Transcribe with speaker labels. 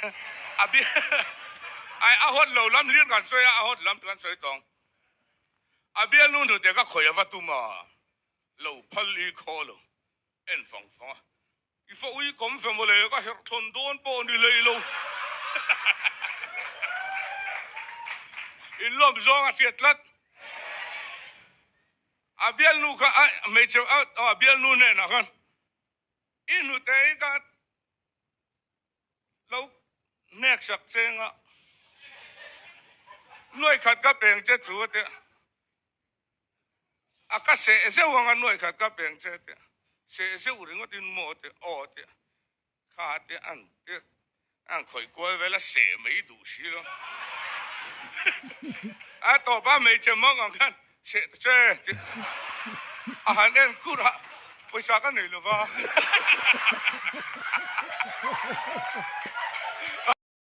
Speaker 1: A bi ai a hawt lo lam hlir kan sawi a, a hawt lam kan sawi tawng. A bialnu hnute ka khawi ava tum a, lo phal i khaw lo en fang fang a. I fa ui kawm ve mawle ka herh thawn dawn pawh ni hlei lo. In lawm zawng a hriat tlat. A bialnu kha a hmeichhe a bialnu hnenah khan i hnute hi ka lo hnek sak cheng a, nuai khat ka peng che chu a ti a. A ka seh zeuh ang a nuai khat ka peng che ti a. Seh zeuh ringawt in maw ti aw ti a. Kha ti an ti an khawih kual vel a seh mai duh si lo. A tawp a hmeichhe mawng ang khan seh ta che ti a han en khur a pawisa ka nei lo va.